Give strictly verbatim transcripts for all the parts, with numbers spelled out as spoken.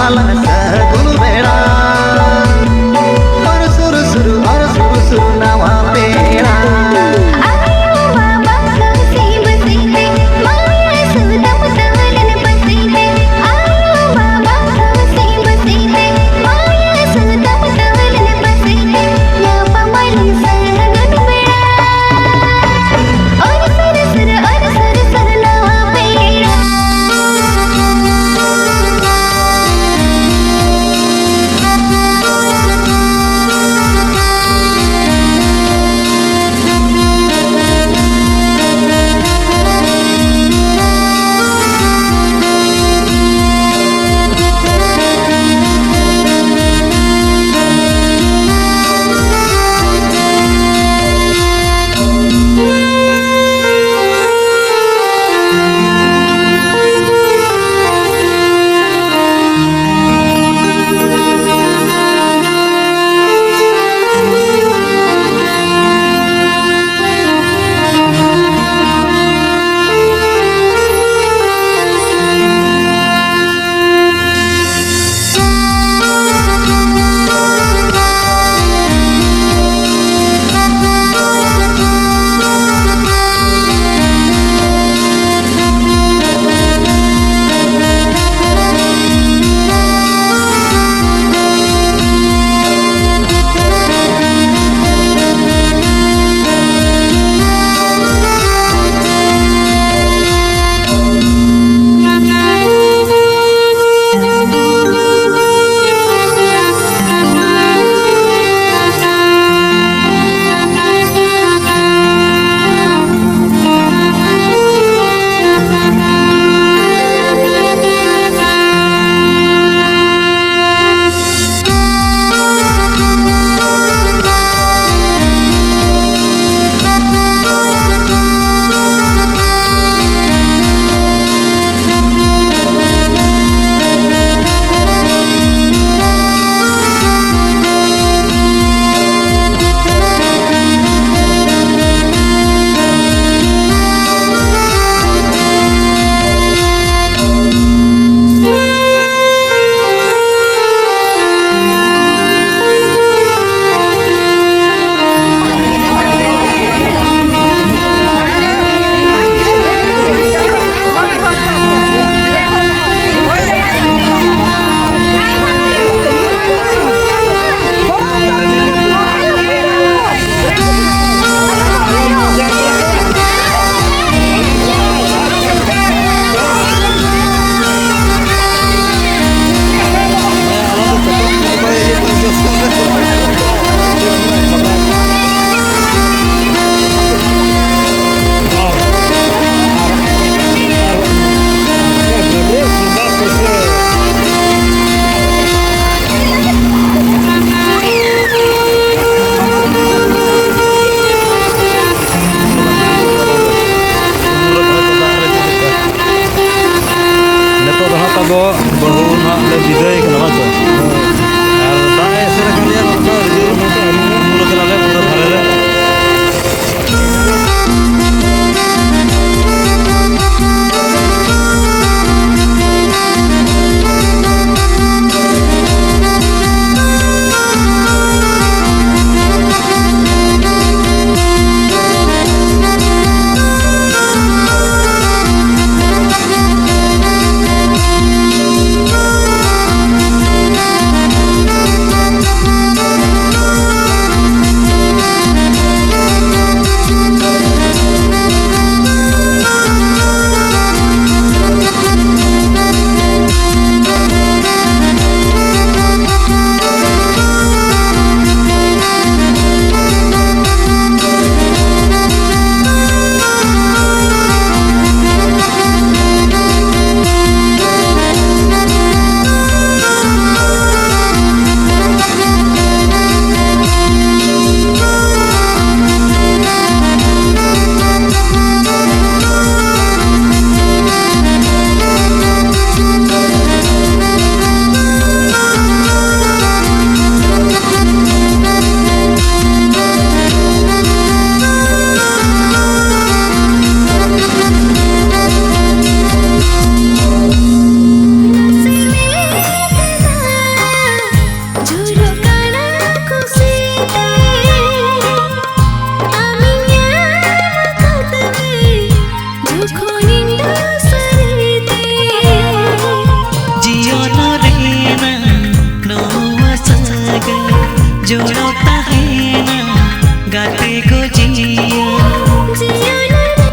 ᱟᱞᱟᱝ ᱥᱟᱹᱜᱩᱱ ᱵᱮᱲᱟ᱾ ᱚᱨ ᱥᱩᱨ ᱥᱩᱨ, ᱚᱨ ᱥᱩᱨ ᱥᱩᱨ ᱱᱟᱣᱟ ᱯᱮᱲᱟ᱾ ᱟᱭᱳ ᱵᱟᱵᱟ ᱠᱷᱩᱥᱤ ᱵᱟᱹᱥᱤ ᱛᱮ, ᱢᱟᱭᱟ ᱥᱩᱫᱟᱢ ᱛᱟᱞᱮᱱ ᱵᱟᱹᱥᱤ ᱛᱮ᱾ ᱟᱭᱳ ᱵᱟᱵᱟ ᱠᱷᱩᱥᱤ ᱵᱟᱹᱥᱤ ᱛᱮ, ᱢᱟᱭᱟ ᱥᱩᱫᱟᱢ ᱛᱟᱞᱮᱱ ᱵᱟᱹᱥᱤ ᱛᱮ᱾ ᱧᱟᱯᱟᱢ ᱟᱞᱟᱝ ᱥᱟᱹᱜᱩᱱ ᱵᱮᱲᱟ᱾ ᱚᱨ ᱥᱩᱨ ᱥᱩᱨ, ᱚᱨ ᱥᱩᱨ ᱥᱩᱨ ᱱᱟᱣᱟ ᱯᱮᱲᱟ᱾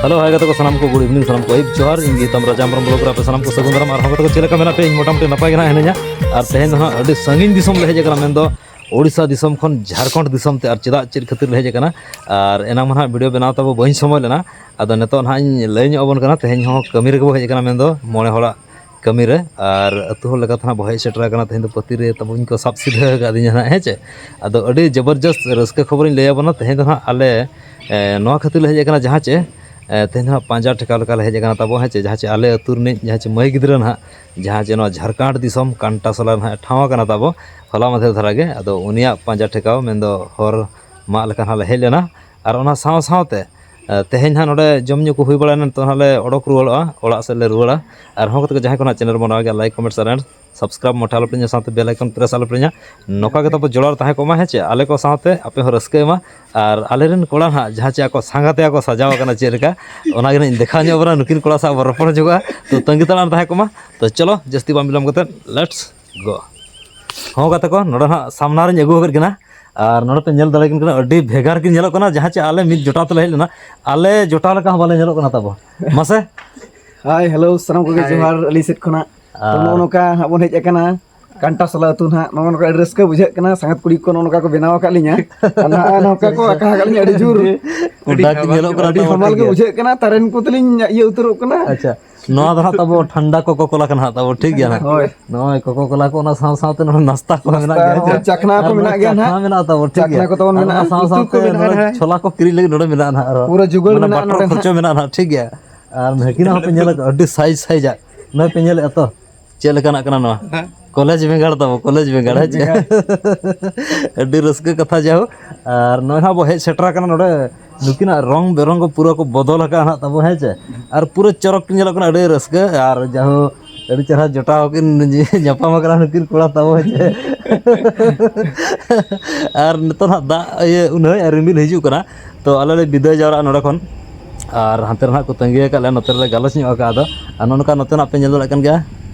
ᱦᱮᱞᱳ, ᱦᱟᱭ ᱜᱟᱛᱮ ᱠᱚ, ᱥᱟᱱᱟᱢ ᱠᱚ ᱜᱩᱰ ᱤᱵᱷᱤᱱᱤᱝ, ᱥᱟᱱᱟᱢ ᱠᱚ ᱟᱹᱭᱩᱵ ᱡᱚᱦᱟᱨ᱾ ᱤᱧ ᱜᱮ ᱛᱟᱢ ᱨᱟᱡᱟ ᱦᱮᱢᱵᱨᱚᱢ ᱵᱞᱚᱜ ᱨᱮ ᱟᱯᱮ ᱥᱟᱱᱟᱢ ᱠᱚ ᱥᱟᱹᱜᱩᱱ ᱫᱟᱨᱟᱢ᱾ ᱟᱨ ᱦᱚᱸ ᱜᱟᱛᱮ ᱠᱚ, ᱪᱮᱫ ᱞᱮᱠᱟ ᱢᱮᱱᱟᱜ ᱯᱮᱭᱟ? ᱤᱧ ᱢᱚᱴᱟᱢᱩᱴᱤ ᱱᱟᱯᱟᱭ ᱜᱮ ᱱᱟᱦᱟᱜ ᱦᱤᱱᱟᱹᱧᱟ᱾ ᱟᱨ ᱛᱮᱦᱮᱧ ᱫᱚ ᱱᱟᱦᱟᱜ ᱟᱹᱰᱤ ᱥᱟᱺᱜᱤᱧ ᱫᱤᱥᱚᱢ ᱞᱮ ᱦᱮᱡ ᱟᱠᱟᱱᱟ, ᱢᱮᱱᱫᱚ ᱳᱰᱤᱥᱟ ᱫᱤᱥᱚᱢ ᱠᱷᱚᱱ ᱡᱷᱟᱲᱠᱷᱚᱸᱰ ᱫᱤᱥᱚᱢ ᱛᱮ᱾ ᱟᱨ ᱪᱮᱫᱟᱜ, ᱪᱮᱫ ᱠᱷᱟᱹᱛᱤᱨ ᱞᱮ ᱦᱮᱡ ᱟᱠᱟᱱᱟ? ᱟᱨ ᱮᱱᱟᱝ ᱢᱟ ᱱᱟᱦᱟᱜ ᱵᱷᱤᱰᱤᱭᱳ ᱵᱮᱱᱟᱣ ᱛᱟᱵᱚ ᱵᱟᱹᱧ ᱥᱚᱢᱚᱭ ᱞᱮᱱᱟ᱾ ᱟᱫᱚ ᱱᱤᱛᱚᱜ ᱱᱟᱦᱟᱜ ᱤᱧ ᱞᱟᱹᱭ ᱧᱚᱜ ᱟᱵᱚᱱ ᱠᱟᱱᱟ, ᱛᱮᱦᱮᱧ ᱦᱚᱸ ᱠᱟᱹᱢᱤ ᱨᱮᱜᱮ ᱵᱚ ᱦᱮᱡ ᱟᱠᱟᱱᱟ, ᱢᱮᱱᱫᱚ ᱢᱚᱬᱮ ᱦᱚᱲᱟᱜ ᱠᱟᱹᱢᱤ ᱨᱮ᱾ ᱟᱨ ᱟᱹᱛᱩ ᱦᱚᱲ ᱞᱮᱠᱟᱛᱮ ᱱᱟᱦᱟᱜ ᱵᱚ ᱦᱮᱡ ᱥᱮᱴᱮᱨ ᱟᱠᱟᱱᱟ᱾ ᱛᱮᱦᱮᱧ ᱫᱚ ᱯᱟᱹᱛᱤ ᱨᱮ ᱛᱟᱵᱚᱧ ᱠᱚ ᱥᱟᱵ ᱥᱤᱫᱷᱟᱹ ᱟᱠᱟᱫᱤᱧᱟ ᱱᱟᱦᱟᱜ, ᱦᱮᱸ ᱪᱮ? ᱟᱫᱚ ᱟᱹᱰᱤ ᱡᱚᱵᱚᱨᱡᱚᱥᱛ ᱨᱟᱹᱥᱠᱟᱹ ᱠᱷᱚᱵᱚᱨᱤᱧ ᱞᱟᱹᱭ ᱟᱵᱚᱱᱟ᱾ ᱛᱮᱦᱮᱧ ᱫᱚ ᱱᱟᱦᱟᱜ ᱟᱞᱮ, ᱮ, ᱱᱚᱣᱟ ᱠᱷᱟᱹᱛᱤᱨ ᱞᱮ ᱦᱮᱡ ᱟᱠᱟᱱᱟ, ᱡᱟᱦᱟᱸ ᱪᱮ, ᱮ, ᱛᱮᱦᱮᱧ ᱫᱚ ᱱᱟᱦᱟᱜ ᱯᱟᱸᱡᱟ ᱴᱷᱮᱠᱟᱣ ᱞᱮᱠᱟ ᱞᱮ ᱦᱮᱡ ᱟᱠᱟᱱᱟ ᱛᱟᱵᱚ, ᱦᱮᱸ ᱪᱮ? ᱡᱟᱦᱟᱸ ᱪᱮ ᱟᱞᱮ ᱟᱹᱛᱩ ᱨᱤᱱᱤᱡ ᱡᱟᱦᱟᱸ ᱪᱮ ᱢᱟᱹᱭ ᱜᱤᱫᱽᱨᱟᱹ ᱱᱟᱦᱟᱜ, ᱡᱟᱦᱟᱸ ᱪᱮ ᱱᱚᱣᱟ ᱡᱷᱟᱲᱠᱷᱚᱸᱰ ᱫᱤᱥᱚᱢ ᱠᱟᱱᱴᱟᱥᱚᱞᱟ ᱨᱮ ᱱᱟᱦᱟᱜ ᱴᱷᱟᱶ ᱟᱠᱟᱱᱟ ᱛᱟᱵᱚ, ᱦᱚᱞᱟ ᱢᱟᱫᱷᱮᱨ ᱫᱷᱟᱨᱟ ᱜᱮ᱾ ᱟᱫᱚ ᱩᱱᱤᱭᱟᱜ ᱯᱟᱸᱡᱟ ᱴᱷᱮᱠᱟᱣ, ᱢᱮᱱᱫᱚ ᱦᱚᱨ ᱢᱟᱜ ᱞᱮᱠᱟ ᱱᱟᱦᱟᱜ ᱞᱮ ᱦᱮᱡ ᱞᱮᱱᱟ᱾ ᱟᱨ ᱚᱱᱟ ᱥᱟᱶ ᱥᱟᱶᱛᱮ, ᱮ, ᱛᱮᱦᱮᱧ ᱦᱟᱸᱜ ᱱᱚᱰᱮ ᱡᱚᱢ ᱧᱩ ᱠᱚ ᱦᱩᱭ ᱵᱟᱲᱟᱭᱮᱱᱟ, ᱱᱤᱛᱚᱜ ᱦᱟᱸᱜ ᱞᱮ ᱚᱰᱚᱠ ᱨᱩᱣᱟᱹᱲᱚᱜᱼᱟ, ᱚᱲᱟᱜ ᱥᱮᱫ ᱞᱮ ᱨᱩᱣᱟᱹᱲᱟ᱾ ᱟᱨ ᱦᱚᱸ ᱠᱟᱛᱮ ᱠᱚ, ᱡᱟᱦᱟᱸᱭ ᱠᱚ ᱱᱟᱦᱟᱜ ᱪᱮᱱᱮᱞ ᱵᱚᱱ ᱱᱟᱣᱟ ᱜᱮᱭᱟ, like, comment, share and subscribe ᱢᱚᱴᱷᱟ ᱟᱞᱚᱯᱮ ᱧᱟ, ᱥᱟᱶᱛᱮ ᱵᱮᱞ ᱟᱭᱠᱚᱱ ᱯᱨᱮᱥ ᱟᱞᱚᱯᱮ ᱧᱟ᱾ ᱱᱚᱝᱠᱟ ᱜᱮ ᱛᱟᱵᱚ ᱡᱚᱲᱟᱣ ᱨᱮ ᱛᱟᱦᱮᱸ ᱠᱚᱜ ᱢᱟ, ᱦᱮᱸ ᱪᱮ? ᱟᱞᱮ ᱠᱚ ᱥᱟᱶᱛᱮ ᱟᱯᱮ ᱦᱚᱸ ᱨᱟᱹᱥᱠᱟᱹᱭ ᱢᱟ᱾ ᱟᱨ ᱟᱞᱮᱨᱮᱱ ᱠᱚᱲᱟ ᱱᱟᱦᱟᱜ ᱡᱟᱦᱟᱸ ᱪᱮ ᱟᱠᱚ ᱥᱟᱸᱜᱟᱛᱮ ᱟᱠᱚ ᱥᱟᱡᱟᱣ ᱟᱠᱟᱱᱟ ᱪᱮᱫ ᱞᱮᱠᱟ, ᱚᱱᱟ ᱜᱮ ᱱᱟᱦᱟᱜ ᱤᱧ ᱫᱮᱠᱷᱟᱣ ᱧᱚᱜ ᱟᱵᱚᱱᱟ, ᱱᱩᱠᱤᱱ ᱠᱚᱲᱟ ᱥᱟᱶ ᱵᱚ ᱨᱚᱯᱚᱲ ᱦᱚᱪᱚᱜᱼᱟ᱾ ᱛᱚ ᱛᱟᱺᱜᱤ ᱛᱟᱲᱟᱜ ᱨᱮ ᱛᱟᱦᱮᱸ ᱠᱚᱜ ᱢᱟ᱾ ᱛᱚ ᱪᱚᱞᱚ, ᱡᱟᱹᱥᱛᱤ ᱵᱟᱝ ᱵᱤᱞᱚᱢ ᱠᱟᱛᱮ, let's go᱾ ᱦᱚᱸ ᱜᱟᱛᱮ ᱠᱚ, ᱱᱚᱰᱮ ᱱᱟᱦᱟᱜ ᱥᱟᱢᱱᱟ ᱨᱤᱧ ᱟᱹᱜᱩ ᱟᱠᱟᱫ ᱠᱤᱱᱟ᱾ ᱟᱨ ᱱᱚᱰᱮ ᱯᱮ ᱧᱮᱞ ᱫᱟᱲᱮᱭᱟᱠᱤᱱ ᱠᱟᱱᱟ, ᱟᱹᱰᱤ ᱵᱷᱮᱜᱟᱨ ᱠᱤᱱ ᱧᱮᱞᱚᱜ ᱠᱟᱱᱟ᱾ ᱡᱟᱦᱟᱸ ᱪᱮ ᱟᱞᱮ ᱢᱤᱫ ᱡᱚᱴᱟᱣ ᱛᱮᱞᱮ ᱦᱮᱡ ᱞᱮᱱᱟ, ᱟᱞᱮ ᱡᱚᱴᱟᱣ ᱞᱮᱠᱟ ᱦᱚᱸ ᱵᱟᱞᱮ ᱧᱮᱞᱚᱜ ᱠᱟᱱᱟ ᱛᱟᱵᱚ᱾ ᱢᱟᱥᱮ᱾ ᱦᱟᱭ, ᱦᱮᱞᱳ, ᱥᱟᱱᱟᱢ ᱠᱚᱜᱮ ᱦᱟᱭ᱾ ᱡᱚᱦᱟᱨ ᱟᱹᱞᱤᱧ ᱥᱮᱫ ᱠᱷᱚᱱᱟᱜ᱾ ᱛᱚ, ᱟᱨ ᱱᱚᱜᱼᱚ ᱱᱚᱝᱠᱟ ᱦᱟᱸᱜ ᱵᱚᱱ ᱦᱮᱡ ᱟᱠᱟᱱᱟ ᱠᱟᱱᱴᱟᱥᱚᱞᱟ ᱟᱹᱛᱩ ᱱᱟᱦᱟᱜ᱾ ᱱᱚᱜᱼᱚ ᱱᱚᱝᱠᱟ ᱟᱹᱰᱤ ᱨᱟᱹᱥᱠᱟᱹ ᱵᱩᱡᱷᱟᱹᱜ ᱠᱟᱱᱟ, ᱥᱟᱸᱜᱟᱛ ᱠᱩᱲᱤ ᱠᱚ ᱱᱚᱜᱼᱚ ᱱᱚᱝᱠᱟ ᱠᱚ ᱵᱮᱱᱟᱣ ᱟᱠᱟᱫ ᱞᱤᱧᱟ᱾ ᱟᱨ ᱱᱟᱦᱟᱜ ᱱᱚᱝᱠᱟ ᱠᱚ ᱟᱠᱟ ᱟᱠᱟᱫ ᱞᱤᱧᱟ, ᱟᱹᱰᱤ ᱡᱳᱨ᱾ ᱟᱹᱰᱤ ᱠᱩᱰᱟ ᱠᱤᱱ ᱧᱮᱞᱚᱜ ᱠᱟᱱᱟ, ᱟᱹᱰᱤ ᱟᱹᱰᱤ ᱦᱟᱢᱟᱞ ᱜᱮ ᱴᱷᱤᱠ ᱜᱮᱭᱟ᱾ ᱵᱩᱡᱷᱟᱹᱜ ᱠᱟᱱᱟ, ᱛᱟᱨᱮᱱ ᱠᱚ ᱛᱟᱹᱞᱤᱧ ᱤᱭᱟᱹ ᱩᱛᱟᱹᱨᱚᱜ ᱠᱟᱱᱟ᱾ ᱟᱪᱪᱷᱟ, ᱱᱚᱣᱟ ᱫᱚ ᱦᱟᱸᱜ ᱛᱟᱵᱚ ᱴᱷᱟᱱᱰᱟ ᱠᱚᱠᱚ ᱠᱚᱞᱟ ᱠᱟᱱᱟ ᱦᱟᱸᱜ ᱛᱟᱵᱚ, ᱴᱷᱤᱠ ᱜᱮᱭᱟ ᱱᱟᱦᱟᱜ᱾ ᱦᱳᱭ᱾ ᱱᱚᱜᱼᱚᱭ ᱠᱚᱠᱚ ᱠᱚᱞᱟ ᱠᱚ, ᱚᱱᱟ ᱥᱟᱶ ᱥᱟᱶᱛᱮ ᱱᱚᱰᱮ ᱱᱟᱥᱛᱟ ᱠᱚ ᱱᱟᱥᱛᱟ ᱢᱮᱱᱟᱜ ᱜᱮᱭᱟ, ᱦᱮᱸ ᱪᱮ? ᱦᱚᱸ, ᱪᱟᱠᱷᱱᱟ ᱠᱚ ᱟᱨ ᱢᱮᱱᱟᱜ ᱜᱮᱭᱟ ᱪᱟᱠᱷᱱᱟ ᱱᱟᱦᱟᱜ᱾ ᱢᱮᱱᱟᱜᱼᱟ ᱛᱟᱵᱚ, ᱴᱷᱤᱠ ᱪᱟᱠᱷᱱᱟ ᱜᱮᱭᱟ᱾ ᱠᱚ ᱛᱟᱵᱚᱱ ᱟᱨ ᱚᱱᱟ ᱢᱮᱱᱟᱜᱼᱟ, ᱥᱟᱶ ᱩᱛᱩ ᱠᱚ ᱥᱟᱶᱛᱮ ᱢᱮᱱᱟᱜᱼᱟ ᱱᱚᱰᱮ ᱱᱟᱦᱟᱜ᱾ ᱪᱷᱚᱞᱟ ᱠᱚ ᱠᱤᱨᱤᱧ ᱞᱟᱹᱜᱤᱫ ᱱᱚᱰᱮ ᱢᱮᱱᱟᱜᱼᱟ ᱱᱟᱦᱟᱜ ᱟᱨᱚ᱾ ᱯᱩᱨᱟᱹ ᱡᱩᱜᱟᱹᱲ ᱢᱟᱱᱮ ᱢᱮᱱᱟᱜᱼᱟ ᱵᱟᱴᱚᱞ ᱱᱚᱰᱮ ᱠᱷᱚᱨᱪᱚ ᱱᱟᱦᱟᱜ᱾ ᱢᱮᱱᱟᱜᱼᱟ ᱱᱟᱦᱟᱜ, ᱴᱷᱤᱠ ᱜᱮᱭᱟ᱾ ᱟᱨ ᱱᱟᱹᱠᱤᱱᱟᱜ ᱦᱚᱸᱯᱮ ᱧᱮᱞ ᱟᱠᱟᱫ, ᱟᱹᱰᱤ ᱥᱟᱭᱤᱡ ᱥᱟᱭᱤᱡᱟᱜ᱾ ᱱᱚᱜᱼᱚᱭ ᱯᱮ ᱧᱮᱞᱮᱫᱼᱟ ᱛᱚ, ᱪᱮᱫ ᱞᱮᱠᱟᱱᱟᱜ ᱠᱟᱱᱟ ᱱᱚᱣᱟ? ᱦᱮᱸ᱾ ᱠᱚᱞᱮᱡᱽ ᱵᱮᱸᱜᱟᱲ ᱛᱟᱵᱚ, ᱠᱚᱞᱮᱡᱽ ᱵᱮᱸᱜᱟᱲ, ᱦᱮᱸ ᱪᱮ? ᱵᱮᱸᱜᱟᱲ᱾ ᱟᱹᱰᱤ ᱨᱟᱹᱥᱠᱟᱹ ᱠᱟᱛᱷᱟ, ᱡᱟᱭᱦᱳᱠ᱾ ᱟᱨ ᱱᱚᱜᱼᱚᱭ ᱦᱟᱸᱜ ᱵᱚ ᱦᱮᱡ ᱥᱮᱴᱮᱨ ᱟᱠᱟᱱᱟ ᱱᱚᱰᱮ, ᱱᱩᱠᱤᱱᱟᱜ ᱨᱚᱝ ᱵᱮᱨᱚᱝ ᱠᱚ ᱯᱩᱨᱟᱹ ᱠᱚ ᱵᱚᱫᱚᱞ ᱟᱠᱟᱫᱼᱟ ᱱᱟᱦᱟᱜ ᱛᱟᱵᱚ, ᱦᱮᱸ ᱪᱮ? ᱟᱨ ᱯᱩᱨᱟᱹ ᱪᱚᱨᱚᱠ ᱠᱤᱱ ᱧᱮᱞᱚᱜ ᱠᱟᱱᱟ, ᱟᱹᱰᱤ ᱨᱟᱹᱥᱠᱟᱹ᱾ ᱟᱨ ᱡᱟᱭᱦᱳᱠ, ᱟᱹᱰᱤ ᱪᱮᱦᱨᱟ ᱡᱚᱴᱟᱣ ᱠᱤᱱ ᱧᱟᱯᱟᱢ ᱟᱠᱟᱱᱟ ᱱᱩᱠᱤᱱ ᱠᱚᱲᱟ ᱛᱟᱵᱚ, ᱦᱮᱸ ᱪᱮ? ᱟᱨ ᱱᱤᱛᱚᱜ ᱦᱟᱸᱜ ᱫᱟᱜ, ᱤᱭᱟᱹ, ᱩᱱᱟᱹᱭ ᱟᱨ ᱨᱤᱢᱤᱞ ᱦᱤᱡᱩᱜ ᱠᱟᱱᱟ, ᱛᱚ ᱟᱞᱮ ᱞᱮ ᱵᱤᱫᱟᱹᱭ ᱡᱟᱣᱨᱟᱜᱼᱟ ᱱᱚᱰᱮ ᱠᱷᱚᱱ᱾ ᱟᱨ ᱦᱟᱱᱛᱮ ᱨᱮ ᱦᱟᱸᱜ ᱠᱚ ᱛᱟᱺᱜᱤ ᱟᱠᱟᱫ ᱞᱮᱭᱟ, ᱱᱚᱛᱮ ᱨᱮᱞᱮ ᱜᱟᱞᱚᱪ ᱧᱚᱜ ᱟᱠᱟᱫᱼᱟ᱾ ᱟᱫᱚ ᱟᱨ ᱱᱚᱜᱼᱚ ᱱᱚᱝᱠᱟ ᱱᱚᱛᱮᱱᱟᱜ ᱯᱮ ᱧᱮᱞ ᱫᱟᱲᱮᱭᱟᱜ ᱠᱟᱱ ᱜᱮᱭᱟ,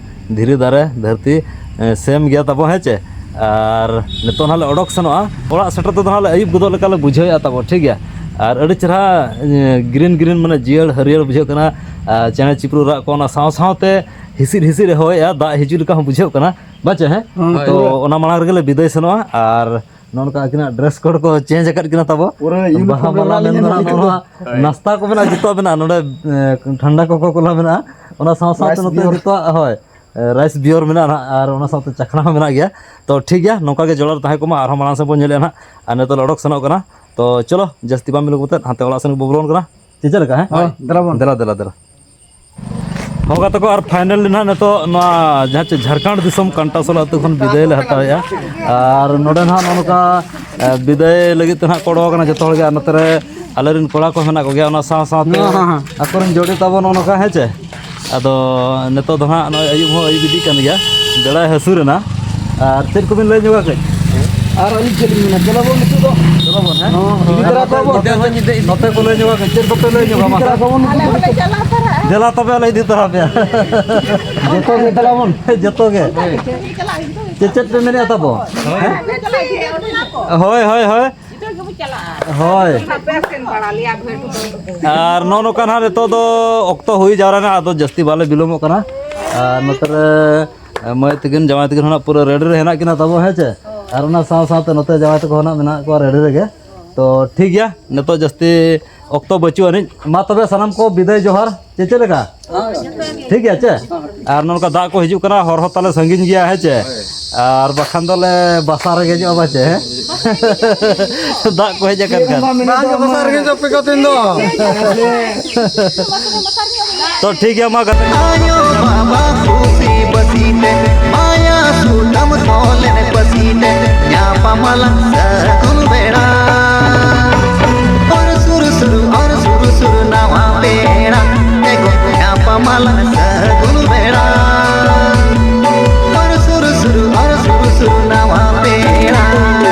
ᱫᱷᱤᱨᱤ ᱫᱟᱨᱮ ᱫᱷᱟᱹᱨᱛᱤ, ᱮ, ᱥᱮᱢ ᱜᱮᱭᱟ ᱛᱟᱵᱚ, ᱦᱮᱸ ᱪᱮ? ᱟᱨ ᱱᱤᱛᱚᱜ ᱱᱟᱦᱟᱜ ᱞᱮ ᱚᱰᱚᱠ ᱥᱮᱱᱚᱜᱼᱟ᱾ ᱚᱲᱟᱜ ᱥᱮᱴᱮᱨ ᱛᱮᱫᱚ ᱱᱟᱦᱟᱜ ᱞᱮ ᱟᱹᱭᱩᱵ ᱜᱚᱫᱚᱜ ᱞᱮᱠᱟ ᱞᱮ ᱵᱩᱡᱷᱟᱹᱣᱮᱫᱼᱟ ᱛᱟᱵᱚ, ᱴᱷᱤᱠ ᱜᱮᱭᱟ? ᱟᱨ ᱟᱹᱰᱤ ᱪᱮᱦᱨᱟ, ᱮ, green green, ᱢᱟᱱᱮ ᱡᱤᱭᱟᱹᱲ ᱦᱟᱹᱨᱭᱟᱹᱲ ᱵᱩᱡᱷᱟᱹᱜ ᱠᱟᱱᱟ᱾ ᱟᱨ ᱪᱮᱬᱮ ᱪᱤᱯᱨᱩ ᱨᱟᱜ ᱠᱚ, ᱚᱱᱟ ᱥᱟᱶ ᱥᱟᱶᱛᱮ ᱦᱤᱥᱤᱫ ᱦᱤᱥᱤᱫ ᱮ ᱦᱚᱭᱮᱜᱼᱟ, ᱫᱟᱜ ᱦᱤᱡᱩᱜ ᱞᱮᱠᱟ ᱦᱚᱸ ᱵᱩᱡᱷᱟᱹᱜ ᱠᱟᱱᱟ, ᱵᱟᱝ ᱪᱮ? ᱦᱮᱸ? ᱦᱳᱭ᱾ ᱛᱚ ᱚᱱᱟ ᱢᱟᱲᱟᱝ ᱨᱮᱜᱮ ᱞᱮ ᱵᱤᱫᱟᱹᱭ ᱥᱮᱱᱚᱜᱼᱟ᱾ ᱟᱨ ᱱᱚᱜᱼᱚ ᱱᱚᱝᱠᱟ ᱟᱹᱠᱤᱱᱟᱜ dress code ᱠᱚ change ᱟᱠᱟᱫ ᱠᱤᱱᱟ ᱛᱟᱵᱚ᱾ ᱯᱩᱨᱟᱹ uniform ᱵᱟᱦᱟ ᱨᱮ ᱢᱟᱞᱟ ᱢᱮᱱᱟᱜ ᱢᱮᱱᱟᱜᱼᱟ, ᱞᱤᱧᱟ ᱱᱚᱜᱼᱚ ᱱᱚᱣᱟ ᱦᱳᱭ᱾ ᱱᱟᱥᱛᱟ ᱠᱚ ᱢᱮᱱᱟᱜᱼᱟ, ᱡᱚᱛᱚᱣᱟᱜ ᱢᱮᱱᱟᱜᱼᱟ ᱱᱚᱰᱮ᱾ ᱮ, ᱴᱷᱟᱱᱰᱟ ᱠᱚᱠᱚ ᱠᱚᱞᱟ ᱢᱮᱱᱟᱜᱼᱟ, ᱚᱱᱟ ᱥᱟᱶ ᱥᱟᱶᱛᱮ rice ᱱᱚᱛᱮ beer᱾ ᱡᱚᱛᱚᱣᱟᱜ, ᱦᱳᱭ, ᱮ, rice beer ᱢᱮᱱᱟᱜᱼᱟ ᱱᱟᱦᱟᱜ, ᱟᱨ ᱚᱱᱟ ᱥᱟᱶᱛᱮ ᱪᱟᱠᱷᱱᱟ ᱦᱚᱸ ᱢᱮᱱᱟᱜ ᱜᱮᱭᱟ᱾ ᱛᱚ ᱴᱷᱤᱠ ᱜᱮᱭᱟ, ᱱᱚᱝᱠᱟ ᱜᱮ ᱡᱚᱲᱟᱣ ᱨᱮ ᱛᱟᱦᱮᱸ ᱠᱚᱜ ᱢᱟ, ᱟᱨᱦᱚᱸ ᱢᱟᱲᱟᱝ ᱥᱮᱫ ᱵᱚᱱ ᱧᱮᱞᱮᱜᱼᱟ ᱱᱟᱦᱟᱜ᱾ ᱟᱨ ᱱᱤᱛᱚᱜ ᱞᱮ ᱚᱰᱚᱠ ᱥᱮᱱᱚᱜ ᱠᱟᱱᱟ᱾ ᱛᱚ ᱪᱚᱞᱚ, ᱡᱟᱹᱥᱛᱤ ᱵᱟᱝ ᱵᱤᱞᱚᱢ ᱠᱟᱛᱮᱫ ᱦᱟᱱᱛᱮ ᱚᱲᱟᱜ ᱥᱮᱱ ᱜᱮᱵᱚ ᱵᱚᱞᱚᱱ ᱠᱟᱱᱟ᱾ ᱪᱮ ᱪᱮᱫ ᱞᱮᱠᱟ, ᱦᱮᱸ? ᱦᱳᱭ, ᱫᱮᱞᱟ ᱵᱚᱱ᱾ ᱫᱮᱞᱟ, ᱫᱮᱞᱟ, ᱫᱮᱞᱟ᱾ ᱦᱚᱸ ᱜᱟᱛᱮ ᱠᱚ, ᱟᱨ finally ᱱᱟᱦᱟᱜ ᱱᱤᱛᱚᱜ ᱱᱚᱣᱟ ᱡᱟᱦᱟᱸ ᱪᱮ ᱡᱷᱟᱲᱠᱷᱚᱸᱰ ᱫᱤᱥᱚᱢ ᱠᱟᱱᱴᱟᱥᱚᱞ ᱟᱹᱛᱩ ᱠᱷᱚᱱ ᱵᱤᱫᱟᱹᱭ ᱞᱮ ᱦᱟᱛᱟᱣᱮᱜᱼᱟ᱾ ᱟᱨ ᱱᱚᱰᱮ ᱱᱟᱦᱟᱜ ᱱᱚᱜᱼᱚ ᱱᱚᱝᱠᱟ, ᱮ, ᱵᱤᱫᱟᱹᱭ ᱞᱟᱹᱜᱤᱫ ᱛᱮ ᱱᱟᱦᱟᱜ ᱠᱚ ᱚᱰᱚᱠ ᱟᱠᱟᱱᱟ ᱡᱚᱛᱚ ᱦᱚᱲ ᱜᱮ᱾ ᱟᱨ ᱱᱚᱛᱮ ᱨᱮ ᱟᱞᱮᱨᱮᱱ ᱠᱚᱲᱟ ᱠᱚ ᱢᱮᱱᱟᱜ ᱠᱚᱜᱮᱭᱟ, ᱚᱱᱟ ᱥᱟᱶ ᱥᱟᱶᱛᱮ ᱦᱮᱸ, ᱦᱮᱸ, ᱦᱮᱸ᱾ ᱟᱠᱚᱨᱮᱱ ᱡᱳᱲᱤ ᱛᱟᱵᱚ ᱱᱚᱜᱼᱚ ᱱᱚᱝᱠᱟ, ᱦᱮᱸ ᱪᱮ? ᱟᱫᱚ ᱱᱤᱛᱚᱜ ᱫᱚ ᱦᱟᱸᱜ ᱱᱚᱜᱼᱚᱭ ᱟᱹᱭᱩᱵ ᱦᱚᱸ ᱟᱹᱭᱩᱵ ᱤᱫᱤᱜ ᱠᱟᱱ ᱜᱮᱭᱟ, ᱵᱮᱲᱟᱭ ᱦᱟᱹᱥᱩᱨ ᱮᱱᱟ᱾ ᱟᱨ ᱪᱮᱫ ᱠᱚᱵᱤᱱ ᱞᱟᱹᱭ ᱧᱚᱜᱟ ᱠᱟᱹᱡ? ᱟᱨ ᱟᱹᱞᱤᱧ ᱪᱮᱫ ᱞᱤᱧ ᱢᱮᱱᱟ, ᱪᱚᱞᱚ ᱵᱚᱱ ᱱᱤᱛᱚᱜ ᱫᱚ᱾ ᱪᱚᱞᱚ ᱵᱚᱱ, ᱦᱮᱸ? ᱦᱚᱸ, ᱤᱫᱤ ᱛᱚᱨᱟ ᱠᱚᱣᱟ ᱵᱚᱱ᱾ ᱱᱚᱛᱮ ᱠᱚ ᱞᱟᱹᱭ ᱧᱚᱜᱟ ᱠᱟᱹᱡ, ᱪᱮᱫ ᱠᱚᱯᱮ ᱞᱟᱹᱭ ᱧᱚᱜᱟ ᱢᱟ? ᱤᱫᱤ ᱛᱚᱨᱟ ᱠᱚᱣᱟ ᱵᱚᱱ᱾ ᱫᱮᱞᱟ ᱛᱚᱵᱮ ᱟᱞᱮ ᱤᱫᱤ ᱛᱚᱨᱟ ᱯᱮᱭᱟ᱾ ᱡᱚᱛᱚ ᱜᱮ ᱫᱮᱞᱟ ᱵᱚᱱ᱾ ᱡᱚᱛᱚ ᱜᱮ᱾ ᱪᱮᱫ, ᱪᱮᱫ ᱯᱮ ᱢᱮᱱᱮᱫᱼᱟ ᱛᱟᱵᱚ? ᱦᱮᱸ? ᱦᱳᱭ, ᱦᱳᱭ, ᱦᱳᱭ᱾ ᱦᱳᱭ᱾ ᱟᱨ ᱱᱚᱜᱼᱚ ᱱᱚᱝᱠᱟ ᱱᱟᱦᱟᱜ ᱱᱤᱛᱚᱜ ᱫᱚ ᱚᱠᱛᱚ ᱦᱩᱭ ᱡᱟᱣᱨᱟᱭᱮᱱᱟ, ᱟᱫᱚ ᱡᱟᱹᱥᱛᱤ ᱵᱟᱞᱮ ᱵᱤᱞᱚᱢᱚᱜ ᱠᱟᱱᱟ᱾ ᱟᱨ ᱱᱚᱛᱮ ᱨᱮ ᱢᱟᱹᱭ ᱛᱟᱹᱠᱤᱱ, ᱡᱟᱶᱟᱭ ᱛᱟᱹᱠᱤᱱ ᱦᱚᱸ ᱱᱟᱜ ᱯᱩᱨᱟᱹ ready ᱨᱮ ᱦᱮᱱᱟᱜ ᱠᱤᱱᱟ ᱛᱟᱵᱚ, ᱦᱮᱸ ᱪᱮ? ᱟᱨ ᱚᱱᱟ ᱥᱟᱶ ᱥᱟᱶᱛᱮ ᱱᱚᱛᱮ ᱡᱟᱶᱟᱭ ᱛᱟᱠᱚ ᱦᱚᱸ ᱱᱟᱜ ᱢᱮᱱᱟᱜ ᱠᱚᱣᱟ ready ᱨᱮᱜᱮ᱾ ᱛᱚ ᱴᱷᱤᱠ ᱜᱮᱭᱟ, ᱱᱤᱛᱚᱜ ᱡᱟᱹᱥᱛᱤ ᱚᱠᱛᱚ ᱵᱟᱹᱪᱩᱜ ᱟᱹᱱᱤᱡ᱾ ᱢᱟ ᱛᱚᱵᱮ ᱥᱟᱱᱟᱢ ᱠᱚ ᱵᱤᱫᱟᱹᱭ ᱡᱚᱦᱟᱨ᱾ ᱪᱮ ᱪᱮᱫ ᱞᱮᱠᱟ? ᱴᱷᱤᱠ ᱜᱮᱭᱟ ᱪᱮ? ᱟᱨ ᱱᱚᱝᱠᱟ ᱫᱟᱜ ᱠᱚ ᱦᱤᱡᱩᱜ ᱠᱟᱱᱟ, ᱦᱚᱨ ᱦᱚᱸ ᱛᱟᱞᱮ ᱥᱟᱺᱜᱤᱧ ᱜᱮᱭᱟ, ᱦᱮᱸ ᱪᱮ? ᱟᱨ ᱵᱟᱠᱷᱟᱱ ᱫᱚᱞᱮ ᱵᱟᱥᱟ ᱨᱮᱸᱜᱮᱡᱚᱜᱼᱟ ᱵᱟᱪᱮ, ᱦᱮᱸ? ᱫᱟᱜ ᱠᱚ ᱦᱮᱡ ᱟᱠᱟᱱ ᱠᱷᱟᱱ᱾ ᱵᱟᱝ ᱜᱮ ᱵᱟᱥᱟ ᱨᱮᱸᱜᱮᱡᱚᱜ ᱯᱮ ᱠᱚ ᱛᱮᱦᱮᱧ ᱫᱚ᱾ ᱛᱚ ᱴᱷᱤᱠ ᱜᱮᱭᱟ, ᱢᱟ ᱜᱟᱛᱮ᱾ ᱟᱭᱳ ᱵᱟᱵᱟ ᱠᱩᱥᱤ ᱵᱟᱹᱥᱤ ᱛᱮ, ᱢᱟᱭᱟ ᱥᱩᱛᱟᱹᱢ ᱛᱚᱞᱮᱱ ᱯᱟᱹᱥᱤ ᱛᱮ, ᱧᱟᱯᱟᱢ ᱟᱞᱟᱝ ᱥᱟᱹᱜᱩᱱ ᱵᱮᱲᱟ᱾ ᱚᱨ ᱥᱩᱨ ᱥᱩᱨ, ᱚᱨ ᱥᱩᱨ ᱥᱩᱨ ᱱᱟᱣᱟ ᱯᱮᱲᱟ, ᱮᱜᱳ ᱧᱟᱯᱟᱢ ᱟᱞᱟᱝ ᱥᱟᱹᱜᱩᱱ ᱵᱮᱲᱟ᱾ ᱚᱨ ᱥᱩᱨ ᱥᱩᱨ, ᱚᱨ ᱥᱩᱨ ᱥᱩᱨ ᱱᱟᱣᱟ ᱯᱮᱲᱟ᱾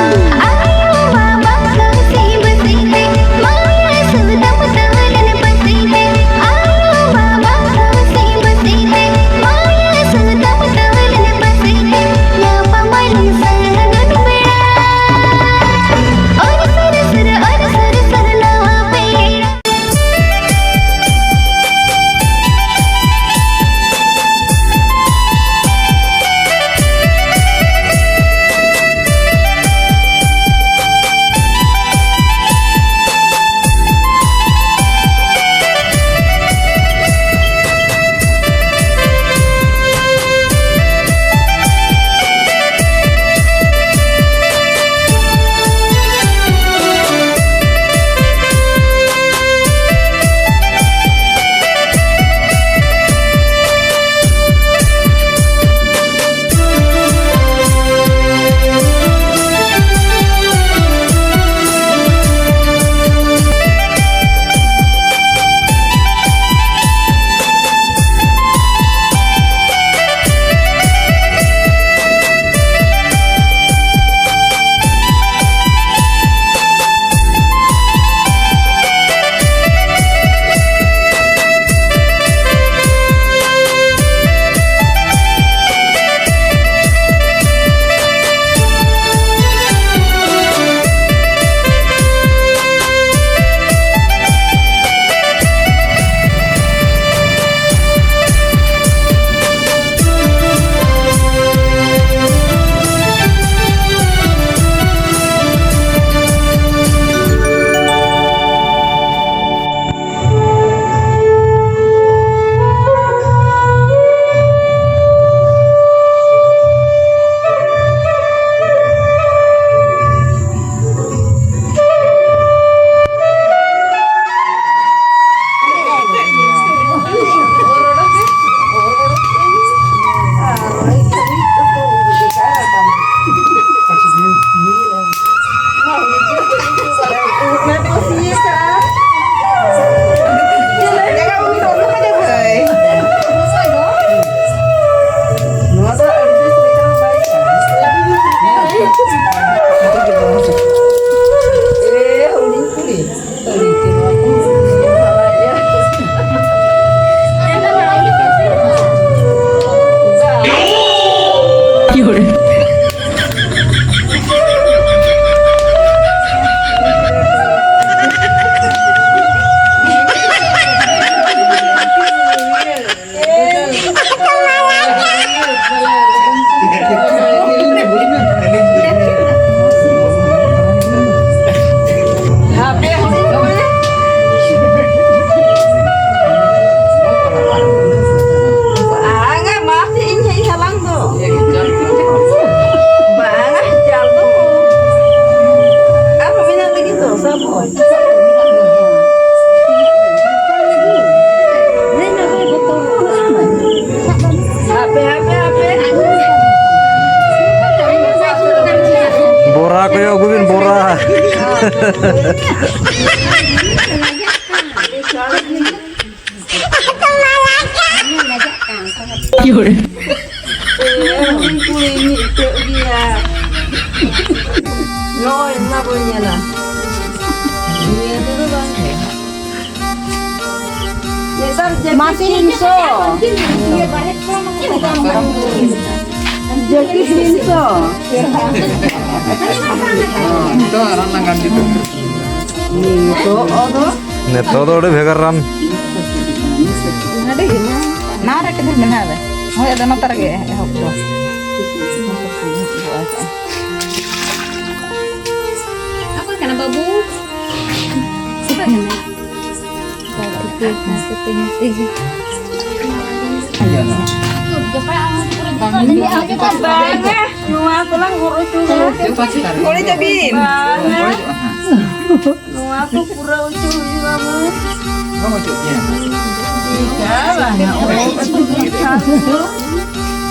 ᱟᱭᱳ ᱵᱟᱵᱟ ᱠᱩᱥᱤ ᱵᱟᱹᱥᱤ ᱛᱮ, ᱢᱟᱭᱟ ᱥᱩᱛᱟᱹᱢ ᱛᱚᱞᱮᱱ ᱯᱟᱹᱥᱤ ᱛᱮ᱾ ᱟᱭᱳ ᱵᱟᱵᱟ ᱠᱩᱥᱤ ᱵᱟᱹᱥᱤ ᱛᱮ, ᱢᱟᱭᱟ ᱥᱩᱛᱟᱹᱢ ᱛᱚᱞᱮᱱ ᱞᱟᱡᱟᱜ ᱠᱟᱱ᱾ ᱞᱟᱡᱟᱜ ᱠᱟᱱ᱾ ᱮ, ᱩᱱᱤ ᱠᱩᱲᱤ ᱢᱤᱫᱴᱮᱡ ᱜᱮᱭᱟ᱾ ᱱᱚᱜᱼᱚᱭ ᱚᱱᱟ ᱵᱚᱱ ᱧᱮᱞᱟ᱾ ᱱᱤᱭᱟᱹ ᱛᱮᱫᱚ ᱵᱟᱝ ᱦᱩᱭᱩᱜᱼᱟ᱾ ᱱᱮᱛᱟᱨ ᱡᱟᱹᱠᱤ ᱢᱟᱥᱤ ᱥᱤᱱ ᱥᱚ᱾ ᱡᱟᱹᱠᱤ ᱥᱤᱱ ᱥᱚ᱾ ᱱᱤᱛᱚᱜ ᱟᱨᱟᱢ ᱞᱟᱜᱟᱣ ᱠᱮᱫᱟ᱾ ᱱᱤᱛᱚᱜ ᱫᱚ ᱱᱤᱛᱚᱜ ᱫᱚ ᱟᱹᱰᱤ ᱵᱷᱮᱜᱟᱨ ᱨᱟᱱ᱾ ᱱᱚᱣᱟ ᱨᱮ ᱠᱟᱹᱴᱤᱡ ᱢᱮᱱᱟᱜᱼᱟ᱾ ᱦᱳᱭ, ᱟᱫᱚ ᱱᱚᱛᱮ ᱨᱮᱜᱮ ᱮᱦᱚᱵ ᱫᱚ᱾ ᱚᱠᱚᱭ ᱠᱟᱱᱟ ᱵᱟᱹᱵᱩ? ᱵᱟᱝᱟ, ᱱᱚᱣᱟ ᱠᱚᱞᱟᱝ ᱦᱚᱨᱚᱜ ᱦᱚᱪᱚᱭᱟ᱾ ᱜᱷᱚᱲᱤ ᱛᱟᱹᱵᱤᱱ᱾ ᱵᱟᱝᱟ᱾ ᱱᱚᱣᱟ ᱠᱚ ᱯᱩᱨᱟᱹ ᱦᱚᱪᱚ ᱦᱩᱭᱩᱜᱼᱟ, ᱢᱟᱹᱭ᱾ ᱵᱟᱝ ᱦᱚᱪᱚᱜ ᱜᱮᱭᱟ᱾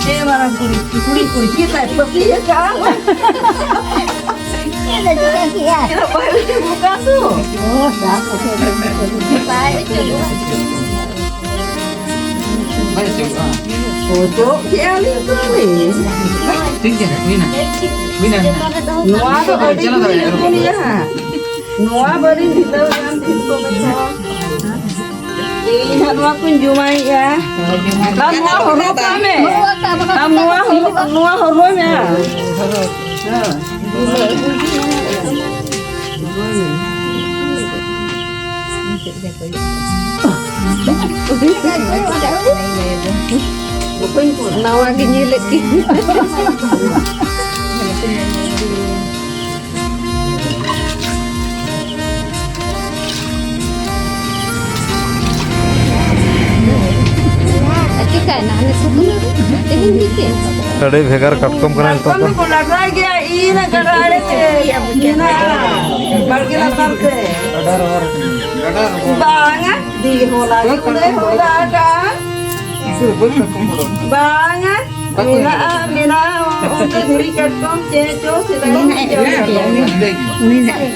ᱪᱮᱫ ᱢᱟᱨᱟᱝ ᱠᱩᱲᱤ, ᱠᱩᱲᱤ, ᱠᱩᱲᱤ, ᱪᱮᱫ ᱛᱟᱭ ᱯᱟᱹᱛᱤ ᱟᱠᱟᱫᱼᱟ? ᱪᱮᱫ ᱮ ᱪᱤᱠᱟᱹ ᱠᱮᱜᱼᱟ? ᱪᱮᱫ ᱵᱟᱭ ᱦᱚᱪᱚ ᱵᱚᱠᱟ ᱥᱩ? ᱚ, ᱫᱟᱜ ᱠᱚ ᱪᱮᱫ ᱮ ᱪᱤᱠᱟᱹ ᱠᱮᱜᱼᱟ? ᱵᱟᱭ ᱦᱚᱪᱚ ᱵᱚᱠᱟ᱾ ᱵᱟᱭ ᱦᱚᱪᱚ ᱵᱚᱠᱟ᱾ ᱚᱪᱚᱜ ᱠᱮᱜᱼᱟ ᱞᱤᱧ ᱛᱚ ᱟᱹᱞᱤᱧ᱾ ᱴᱷᱤᱠ ᱜᱮᱭᱟ, ᱦᱩᱭᱱᱟ᱾ ᱦᱩᱭᱱᱟ, ᱦᱩᱭᱱᱟ᱾ ᱱᱚᱣᱟ ᱫᱚ ᱟᱹᱰᱤ ᱪᱟᱞᱟᱣ ᱫᱟᱲᱮᱭᱟᱜᱼᱟ᱾ ᱡᱩᱛ ᱜᱮᱭᱟ᱾ ᱱᱚᱣᱟ ᱵᱟᱹᱞᱤᱧ ᱦᱤᱞᱟᱹᱣ ᱧᱟᱢ ᱴᱷᱤᱠ ᱠᱚ ᱵᱮᱥᱚᱜ᱾ ᱤᱧ ᱦᱟᱸᱜ ᱱᱚᱣᱟ ᱠᱚᱧ ᱡᱚᱢᱟᱭᱮᱜᱼᱟ᱾ ᱟᱢ ᱱᱚᱣᱟ ᱦᱚᱨᱚᱜ ᱠᱟᱜ ᱢᱮ᱾ ᱟᱢ ᱱᱚᱣᱟ ᱦᱚᱨᱚᱜ, ᱱᱚᱣᱟ ᱦᱚᱨᱚᱜ ᱢᱮ᱾ ᱦᱮᱸ᱾ ᱱᱟᱣᱟ ᱜᱮ ᱧᱮᱞᱮᱫ ᱠᱤᱱ᱾ ᱪᱤᱠᱟᱭᱱᱟ? ᱦᱟᱱᱮ ᱥᱩᱫᱩ ᱛᱮᱦᱮᱧ ᱜᱮ ᱪᱮᱫ? ᱟᱹᱰᱤ ᱵᱷᱮᱜᱟᱨ ᱠᱟᱴᱠᱚᱢ ᱠᱟᱱᱟ ᱱᱤᱛᱚᱜ ᱫᱚ᱾ ᱠᱟᱴᱠᱚᱢ ᱫᱚᱠᱚ ᱞᱟᱜᱟᱭ ᱜᱮᱭᱟ, ᱤᱱᱟᱹ ᱜᱟᱰᱟ ᱟᱲᱮ ᱛᱮ, ᱤᱱᱟᱹ ᱵᱟᱲᱜᱮ ᱞᱟᱛᱟᱨ ᱛᱮ᱾ ᱵᱟᱝᱟ, ᱫᱤ ᱦᱚᱞᱟ ᱜᱮ ᱠᱚᱞᱮ ᱦᱚᱞᱟ ᱟᱠᱟᱫᱼᱟ᱾ ᱵᱟᱝᱟ, ᱢᱮᱱᱟᱜᱼᱟ, ᱢᱮᱱᱟᱜᱼᱟ, ᱚᱱᱛᱮ ᱫᱷᱤᱨᱤ ᱠᱟᱴᱠᱚᱢ ᱪᱮᱫ ᱪᱚ ᱥᱮᱫᱟᱭ ᱢᱮᱱᱟᱜᱼᱟ, ᱢᱮᱱᱟᱜᱼᱟ᱾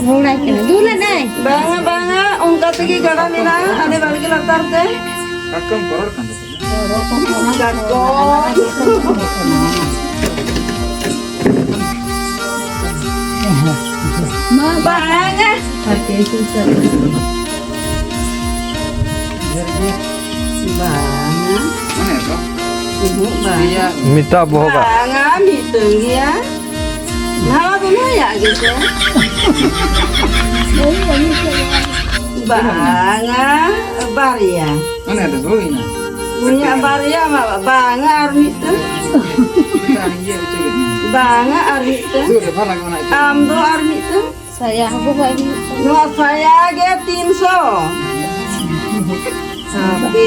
ᱨᱚᱲᱟᱭ ᱠᱟᱱᱟ, ᱫᱩᱞᱟᱫᱟᱭ᱾ ᱵᱟᱝᱟ, ᱵᱟᱝᱟ, ᱚᱱᱠᱟ ᱛᱮᱜᱮ ᱜᱟᱰᱟ ᱢᱮᱱᱟᱜᱼᱟ, ᱦᱟᱱᱮ ᱵᱟᱲᱜᱮ ᱞᱟᱛᱟᱨ ᱛᱮ᱾ ᱠᱟᱴᱠᱚᱢ ᱠᱚ ᱨᱚᱲ ᱠᱟᱱ ᱛᱟᱯᱮᱭᱟ? ᱠᱟᱴᱠᱚᱢ᱾ ᱵᱟᱝᱟ᱾ ᱵᱟᱝᱟ᱾ ᱢᱟᱱᱮ ᱫᱚ? ᱩᱦᱩᱜ, ᱵᱟᱝᱟ᱾ ᱢᱤᱫᱴᱟᱝ ᱵᱚᱦᱚᱜᱟ᱾ ᱵᱟᱝᱟ, ᱢᱤᱫᱴᱟᱝ ᱜᱮᱭᱟ᱾ ᱱᱟᱣᱟ ᱫᱚ ᱱᱚᱣᱟᱭᱟᱜ ᱜᱮ ᱥᱮ? ᱵᱟᱝᱟ, ᱵᱟᱨᱭᱟ᱾ ᱢᱟᱱᱮ ᱫᱚ ᱦᱩᱭᱱᱟ᱾ ᱩᱱᱤᱭᱟᱜ ᱵᱟᱨᱭᱟ, ᱟᱢᱟᱜ ᱵᱟᱝᱟ, ᱟᱨ ᱢᱤᱫᱴᱟᱝ᱾ ᱢᱤᱫᱴᱟᱝ ᱤᱭᱟᱹ ᱦᱚᱪᱚ ᱠᱮᱫ ᱢᱮᱭᱟ᱾ ᱵᱟᱝᱟ, ᱟᱨ ᱢᱤᱫᱴᱟᱝ᱾ ᱥᱩᱨ ᱨᱮ ᱵᱟᱝ ᱞᱟᱜᱟᱣ ᱱᱟ ᱦᱚᱪᱚ᱾ ᱟᱢ ᱫᱚ ᱟᱨ ᱢᱤᱫᱴᱟᱝ᱾ ᱥᱟᱭᱟ ᱦᱚᱸ ᱵᱟᱭ ᱦᱩᱭᱩᱜ ᱠᱟᱱᱟ᱾ ᱱᱚᱣᱟ ᱥᱟᱭᱟ ᱜᱮ ᱛᱤᱱᱥᱚ᱾ ᱦᱟᱯᱮ,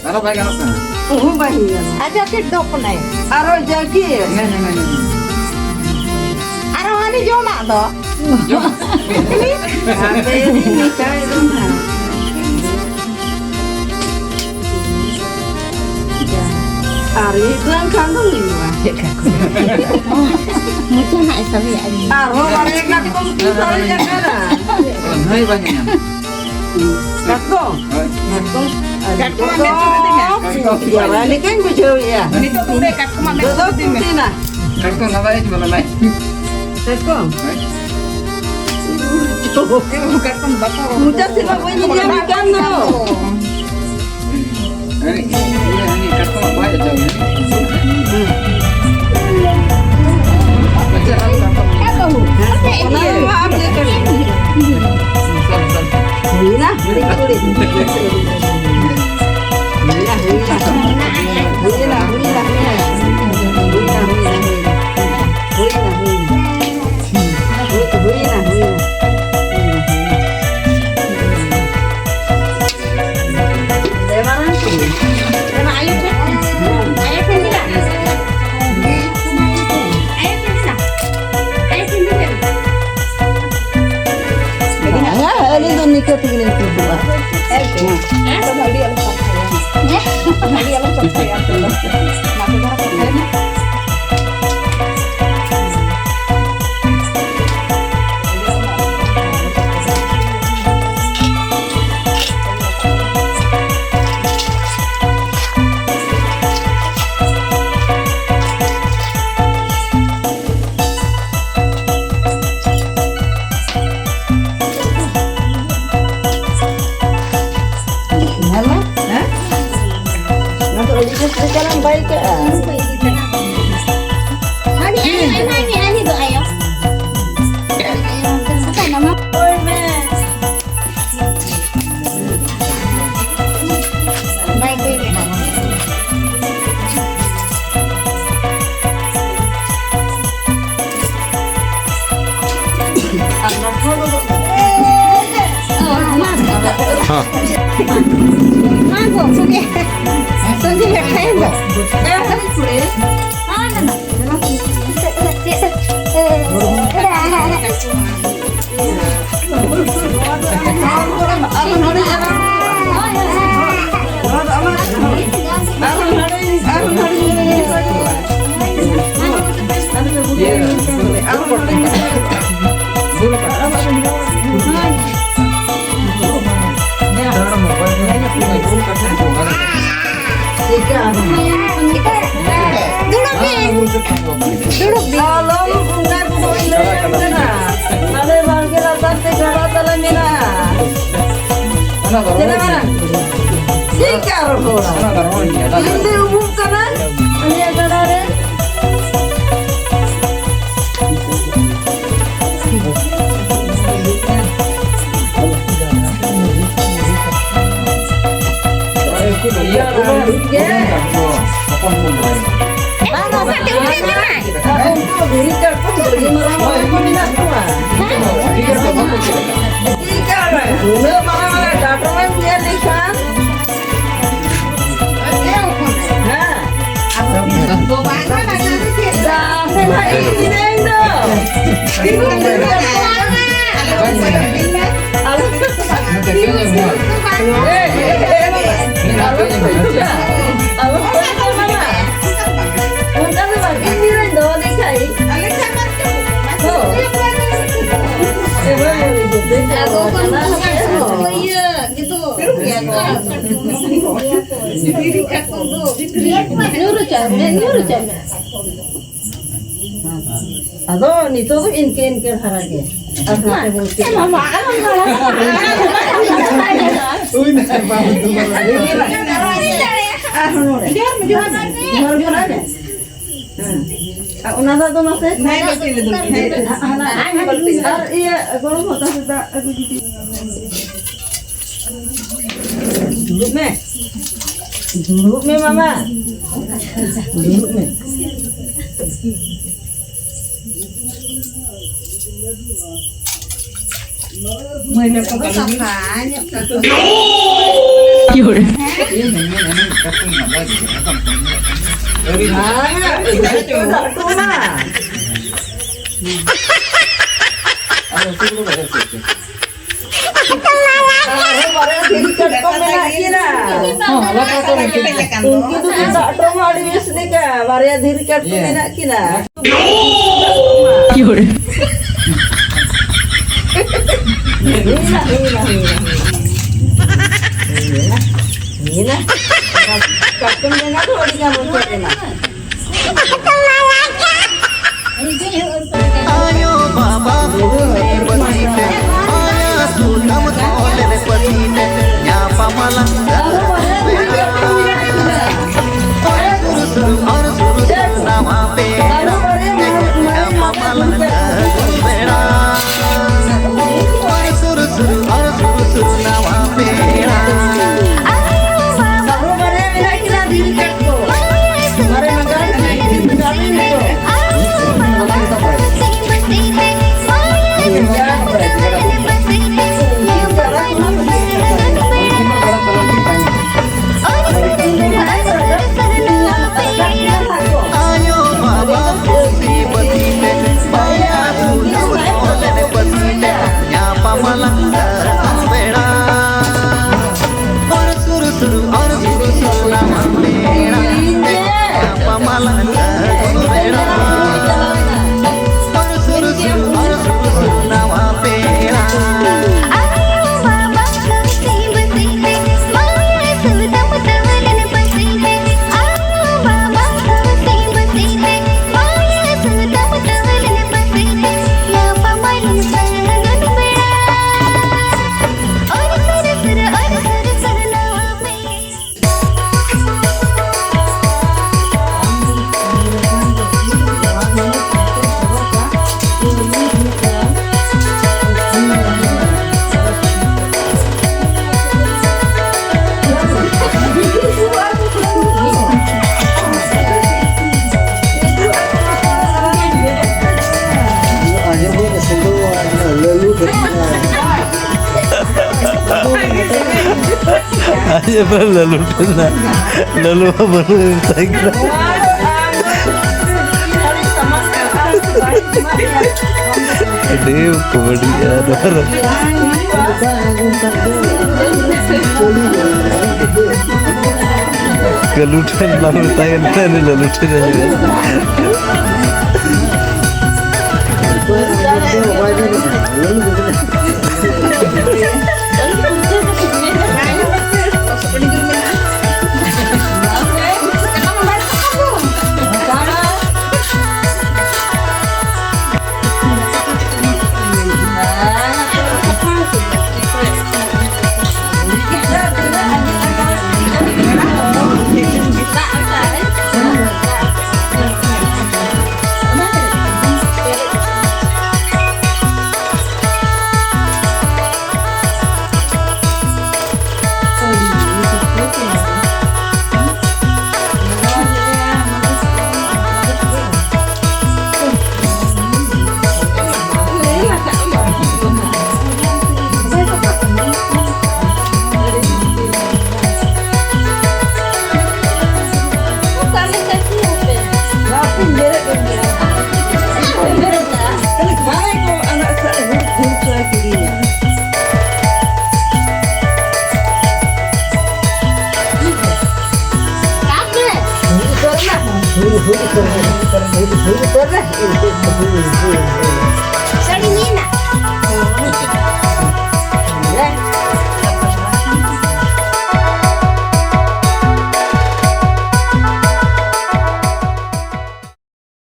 ᱟᱨᱚ ᱵᱟᱭ ᱜᱟᱱᱚᱜ ᱠᱟᱱᱟ᱾ ᱚᱦᱚᱸ, ᱵᱟᱭ ᱦᱩᱭ ᱜᱟᱱᱚᱜ᱾ ᱟᱪᱪᱷᱟ, ᱪᱮᱫ ᱫᱚ ᱠᱟᱱᱟᱭ? ᱟᱨᱚ ᱡᱟᱹᱠᱤᱨ᱾ ᱦᱮᱸ, ᱦᱮᱸ, ᱦᱮᱸ, ᱦᱮᱸ᱾ ᱟᱨᱚ ᱦᱟᱹᱱᱤ ᱡᱚᱢᱟᱜ ᱫᱚ᱾ ᱡᱚᱢ᱾ ᱦᱟᱯᱮ, ᱩᱱᱤ ᱢᱮᱛᱟᱭ ᱫᱚ ᱱᱟᱦᱟᱜ᱾ ᱟᱨ ᱢᱤᱫ ᱫᱷᱟᱣ ᱠᱷᱟᱱ ᱫᱚ ᱦᱩᱭᱩᱜᱼᱟ᱾ ᱪᱮᱫ ᱠᱟ ᱠᱚ? ᱢᱚᱪᱟ ᱱᱟᱜ ᱮ ᱥᱟᱵᱮᱭᱟ ᱟᱹᱰᱤ᱾ ᱟᱨᱦᱚᱸ ᱵᱟᱨᱭᱟ ᱠᱟᱴᱠᱚᱢ ᱠᱤᱱ ᱥᱟᱨᱮᱡ ᱟᱠᱟᱱᱟ᱾ ᱱᱩᱭ ᱵᱟᱝ ᱧᱟᱢ᱾ ᱠᱟᱴᱠᱚᱢ? ᱦᱳᱭ᱾ ᱠᱟᱴᱠᱚᱢ? ᱠᱟᱴᱠᱚᱢ ᱟᱨ ᱢᱮᱫ ᱛᱩᱞ ᱤᱫᱤ ᱢᱮ᱾ ᱡᱟᱣᱟ ᱞᱮᱠᱟᱧ ᱵᱩᱡᱷᱟᱹᱣᱮᱫᱼᱟ᱾ ᱱᱤᱛᱚᱜ ᱫᱚ ᱠᱟᱴᱠᱚᱢ ᱟᱨ ᱢᱮᱫ ᱫᱚ ᱛᱩᱞ ᱤᱫᱤ ᱢᱮ᱾ ᱠᱩᱥᱤᱱᱟ᱾ ᱠᱟᱴᱠᱚᱢ ᱞᱟᱵᱟᱭ ᱦᱤᱡᱩᱜ ᱠᱟᱱᱟ, ᱞᱟᱭ᱾ ᱠᱟᱴᱠᱚᱢ? ᱦᱳᱭ᱾ ᱠᱟᱴᱠᱚᱢ ᱵᱟᱠᱚ ᱢᱚᱪᱟ ᱥᱮᱫ ᱢᱟ ᱵᱟᱹᱧ ᱧᱮᱞ ᱠᱟᱱ ᱫᱚ᱾ ᱦᱟᱹᱱᱤ, ᱤᱭᱟᱹ, ᱦᱟᱹᱱᱤ ᱠᱟᱴᱠᱚᱢ ᱵᱟᱭ ᱚᱪᱚᱜ ᱜᱮᱭᱟ᱾ ᱟᱪᱪᱷᱟ, ᱟᱨ ᱠᱟᱴᱠᱚᱢ᱾ ᱦᱮᱸ, ᱵᱟᱹᱵᱩ, ᱟᱯᱮ ᱚᱱᱟ ᱤᱭᱟᱹ᱾ ᱢᱟ ᱟᱢ ᱜᱮ ᱠᱟᱹᱴᱤᱡ᱾ ᱥᱟᱞ, ᱥᱟᱞ᱾ ᱦᱩᱭᱱᱟ, ᱦᱩᱭᱱᱟ, ᱦᱩᱭᱱᱟ᱾ ᱦᱩᱭᱱᱟ, ᱦᱩᱭᱱᱟ, ᱦᱩᱭᱱᱟ᱾ ᱦᱩᱭᱱᱟ, ᱦᱩᱭᱱᱟ, ᱦᱩᱭᱱᱟ᱾ ᱦᱩᱭᱱᱟ, ᱦᱩᱭᱱᱟ᱾ ᱦᱩᱭ, ᱦᱩᱭᱱᱟ, ᱦᱩᱭᱱᱟ᱾ ᱦᱩᱭᱱᱟ, ᱦᱩᱭᱱᱟ᱾ ᱫᱮ ᱢᱟᱨᱟᱝ ᱠᱚ᱾ ᱚᱱᱟ ᱟᱭᱳ ᱴᱷᱮᱱ, ᱟᱭᱳ ᱴᱷᱮᱱ ᱜᱮ᱾ ᱦᱟᱹᱱᱤ, ᱦᱟᱹᱱᱤ, ᱦᱟᱹᱱᱤ, ᱦᱟᱹᱱᱤ ᱫᱚ ᱟᱭᱳ᱾ ᱵᱟᱭ ᱠᱚᱭᱚᱜ ᱮᱫᱟ᱾ ᱦᱮᱸ᱾ ᱢᱟ ᱜᱚ, ᱥᱚᱸᱜᱮ, ᱥᱚᱸᱜᱮ ᱞᱮᱠᱷᱟᱭ ᱫᱚ᱾ ᱫᱩᱲᱩᱵ ᱵᱤᱱ᱾ ᱫᱩᱲᱩᱵ ᱵᱤᱱ᱾ ᱟᱞᱚᱢ ᱚᱱᱠᱟ ᱠᱚ ᱞᱟᱹᱭ ᱠᱟᱱᱟ᱾ ᱟᱞᱮ ᱵᱟᱲᱜᱮ ᱞᱟᱛᱟᱨ ᱛᱮ ᱜᱟᱰᱟ ᱛᱟᱞᱮ ᱢᱮᱱᱟᱜᱼᱟ᱾ ᱪᱮᱫᱟᱜ ᱵᱟᱝ? ᱪᱮᱫ ᱠᱚ ᱨᱚᱦᱚᱲᱟ? ᱤᱧ ᱫᱚ ᱩᱢᱩᱜ ᱠᱟᱱᱟ ᱱᱤᱭᱟᱹ ᱜᱟᱰᱟ ᱨᱮ᱾ ᱵᱟᱝ, ᱚᱱᱠᱟ ᱛᱮ ᱩᱴᱷᱟᱹᱜ ᱠᱟᱱᱟ᱾ ᱩᱱᱠᱩ ᱫᱷᱤᱨᱤ ᱠᱟᱴᱠᱚᱢ ᱫᱚ ᱟᱹᱰᱤ ᱢᱟᱨᱟᱝ ᱢᱟᱨᱟᱝ ᱠᱚ ᱢᱮᱱᱟᱜ ᱠᱚᱣᱟ᱾ ᱦᱮᱸ? ᱩᱱᱟᱹᱜ ᱢᱟᱨᱟᱝ ᱢᱟᱨᱟᱝ ᱠᱟᱴᱠᱚᱢ ᱮᱢ ᱧᱮᱞ ᱞᱮᱠᱷᱟᱱ, ᱦᱮᱸ᱾ ᱟᱫᱚ ᱱᱤᱛᱚᱜ ᱫᱚ ᱤᱱᱠᱟᱹ ᱤᱱᱠᱟᱹ ᱫᱷᱟᱨᱟ ᱜᱮ᱾ ᱟᱨ ᱱᱟᱛᱮ ᱵᱚᱱ ᱪᱮᱫ᱾ ᱟᱨᱦᱚᱸ ᱱᱚᱰᱮ᱾ ᱡᱚᱦᱟᱨ ᱢᱮ, ᱡᱚᱦᱟᱨ ᱢᱮ᱾ ᱡᱚᱦᱟᱨ, ᱡᱚᱦᱟᱨ ᱢᱮ᱾ ᱦᱮᱸ᱾ ᱟᱨ ᱚᱱᱟ ᱫᱟᱜ ᱫᱚ ᱢᱟᱥᱮ᱾ ᱦᱮᱸ, ᱵᱟᱹᱴᱤ ᱨᱮ ᱫᱩᱞ ᱢᱮ᱾ ᱦᱮᱸ, ᱦᱟᱱᱟ᱾ ᱟᱨ ᱤᱭᱟᱹ, ᱜᱚᱲᱚᱢ ᱦᱚᱲ ᱛᱟᱥᱮ ᱫᱟᱜ ᱟᱹᱜᱩ ᱡᱩᱫᱤ᱾ ᱫᱩᱲᱩᱵ ᱢᱮ᱾ ᱫᱩᱲᱩᱵ ᱢᱮ, ᱢᱟᱢᱟ᱾ ᱫᱩᱲᱩᱵ ᱢᱮ᱾ ᱢᱟᱹᱭ ᱞᱮᱠᱚ ᱠᱟᱹᱢᱤ᱾ ᱥᱟᱯᱷᱟ ᱧᱚᱜ ᱠᱟᱠᱚ᱾ ᱠᱤ ᱦᱚᱲ? ᱦᱮᱸ, ᱟᱹᱰᱤ ᱱᱟᱯᱟᱭ ᱜᱮ᱾ ᱟᱨ ᱩᱱᱠᱩ ᱫᱚ ᱵᱟᱠᱚ ᱪᱮᱫ ᱪᱚ᱾ ᱟᱨᱦᱚᱸ ᱵᱟᱨᱭᱟ ᱫᱷᱤᱨᱤ ᱠᱟᱴᱠᱚᱢ ᱢᱮᱱᱟᱜ ᱠᱤᱱᱟ᱾ ᱦᱚᱸ, ᱞᱟᱛᱟᱨ ᱠᱚᱨᱮ ᱠᱤᱱ᱾ ᱩᱱᱠᱤᱱ ᱫᱚᱠᱤᱱ ᱫᱟᱜ ᱦᱚᱴᱚ ᱢᱟ ᱟᱹᱰᱤ ᱵᱮᱥ ᱞᱮᱠᱟ᱾ ᱵᱟᱨᱭᱟ ᱫᱷᱤᱨᱤ ᱠᱟᱴᱠᱚᱢ ᱤᱭᱟᱹ᱾ ᱢᱮᱱᱟᱜ ᱠᱤᱱᱟ᱾ ᱦᱩᱭᱱᱟ, ᱦᱩᱭᱱᱟ, ᱦᱩᱭᱱᱟ, ᱦᱩᱭᱱᱟ᱾ ᱦᱩᱭᱱᱟ, ᱦᱩᱭᱱᱟ᱾ ᱠᱟᱴᱠᱚᱢ ᱡᱟᱸᱜᱟ ᱫᱚ ᱟᱹᱰᱤ ᱜᱟᱱ ᱩᱛᱟᱹᱨ ᱮᱱᱟ᱾ ᱟᱭᱳ ᱵᱟᱵᱟ ᱠᱩᱥᱤ ᱵᱟᱹᱥᱤ ᱛᱮ, ᱟᱭᱟ ᱥᱩᱛᱟᱹᱢ ᱛᱚᱞᱮ ᱯᱟᱹᱥᱤ ᱛᱮ, ᱧᱟᱯᱟᱢ ᱟᱞᱟᱝ ᱥᱟᱹᱜᱩᱱ ᱵᱮᱲᱟ᱾ ᱚᱨ ᱥᱩᱨ ᱥᱩᱨ, ᱚᱨ ᱥᱩᱨ ᱥᱩᱨ ᱱᱟᱣᱟ ᱯᱮᱲᱟ, ᱧᱟᱯᱟᱢ ᱟᱞᱟᱝ ᱥᱟᱹᱜᱩᱱ ᱵᱮᱲᱟ᱾ ᱚᱨ ᱥᱩᱨ ᱥᱩᱨ, ᱚᱨ ᱥᱩᱨ ᱥᱩᱨ ᱱᱟᱣᱟ ᱯᱮᱲᱟ᱾ ᱵᱟᱹᱦᱩ ᱵᱟᱨᱭᱟ ᱢᱮᱱᱟᱜ ᱠᱤᱱᱟ ᱫᱷᱤᱨᱤ ᱠᱟᱴᱠᱚᱢ᱾ ᱢᱟᱨᱮ ᱢᱟᱸᱜᱟᱲ ᱠᱟᱹᱢᱤ ᱠᱤᱱ ᱠᱟᱹᱢᱤ ᱱᱤᱛᱚᱜ᱾ ᱟᱭᱳ ᱵᱟᱵᱟ ᱠᱩᱥᱤ ᱵᱟᱹᱥᱤ ᱛᱮ, ᱵᱟᱭᱟ ᱥᱩᱱᱩᱢ ᱚᱞᱮ ᱯᱟᱹᱥᱤ ᱛᱮ, ᱧᱟᱯᱟᱢ ᱟᱞᱟᱝ ᱥᱟᱹᱜᱩᱱ ᱵᱮᱲᱟ᱾ ᱚᱨ ᱥᱩᱨ ᱥᱩᱨ, ᱚᱨ ᱥᱩᱨ ᱥᱩᱨ ᱱᱟᱣᱟ ᱯᱮᱲᱟ, ᱧᱟᱯᱟᱢ ᱟᱞᱟᱝ ᱥᱟᱹᱜᱩᱱ ᱵᱮᱲᱟ᱾ ᱚᱨ ᱥᱩᱨ ᱥᱩᱨ, ᱚᱨ ᱥᱩᱨ ᱥᱩᱨ ᱱᱟᱣᱟ ᱯᱮᱲᱟ᱾ ᱞᱟᱞᱩ ᱴᱷᱮᱱ ᱫᱚ, ᱞᱟᱞᱩ ᱦᱚᱸ ᱵᱟᱹᱱᱩᱜ ᱮ ᱢᱮᱛᱟᱭ ᱠᱟᱱᱟ᱾ ᱟᱹᱰᱤ ᱠᱚᱢᱮᱰᱤ ᱟᱨ ᱠᱟᱞᱩ ᱴᱷᱮᱱ ᱵᱟᱝ ᱢᱮᱛᱟᱭ ᱠᱟᱱᱟ, ᱩᱱᱤ ᱞᱟᱞᱩ ᱴᱷᱮᱱ ᱮ ᱞᱟᱹᱭᱟ᱾